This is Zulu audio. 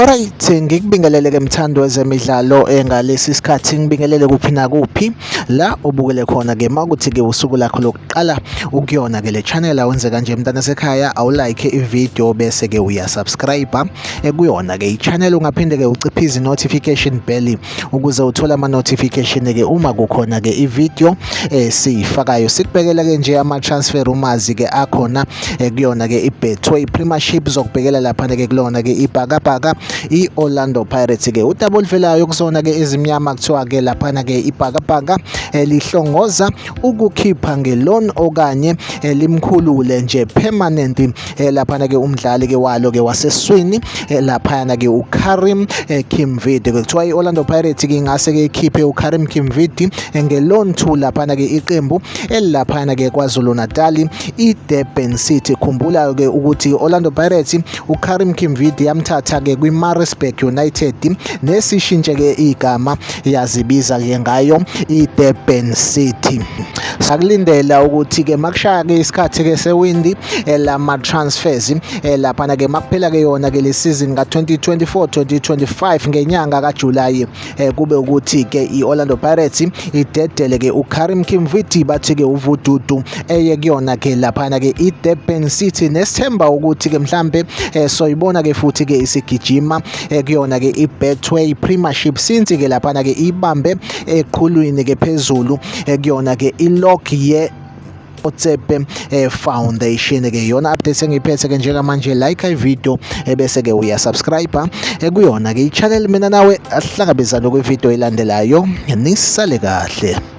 Alright, ngikubingelele ke mthandi wezemidlalo ngalesi sikhathi, ngibingelele kuphi nakuphi la ubukele khona ke. Makuthi ke usuku lakho lokuqala ukuyona ke le channel, awenze kanje mntana sekhaya, awulike i-video bese ke uyasubscribe kuyona ke i-channel. Ungaphinde ke uciphize i-notification bell ukuze uthole ama-notification ke uma kukhona ke i-video esiyifakayo. Sikubhekela ke nje ama-transfer rumors ke akhona kuyona ke i-Betway Premiership, zokubhekela lapha ke kulona ke ibhakabhaka i-Orlando Pirates ke. Udaba oluvelayo kuzona ke ezimnyama, kuthiwa ke laphana ke ibhakabhaka lihlongoza ukukhipha nge-loan okanye limkhulule nje permanent laphana ke umdlali ke walo ke waseswini laphana ke uKarim Kimvuidi. Kuthiwa i-Orlando Pirates ke ingase ke ikhiphe uKarim Kimvuidi nge-loan to laphana ke iqembu elilaphana ke KwaZulu Natal, i-Durban City. Khumbula ke ukuthi i-Orlando Pirates uKarim Kimvuidi yamthatha ke kwi-Maritzburg United, nesishintshe ke igama yazibiza ke ngayo i-Durban City. Sakulindela ukuthi ke makushaya ke isikhathi ke sewindi lama transfers laphana ke, makuphela ke yona ke le season ka 2024 2025 ngenyanga kaJuly, kube ukuthi ke i-Orlando Pirates idedele ke uKarim Kimvuidi, bathi ke uvududu eye kuyona ke laphana ke i-Durban City, nesithemba ukuthi ke mhlambe soyibona ke futhi ke isigijima kuyona ke i-Betway Premiership, since ke laphana ke ibambe eqhulwini ke phezulu kuyona ke i-log ye Motsepe Foundation. Ke yona update engiphethe ke njengamanje. Like i-video bese ke uyasubscribe kuyona ke i-channel. Mina nawe ahlangabezane kwi-video elandelayo, nisale kahle.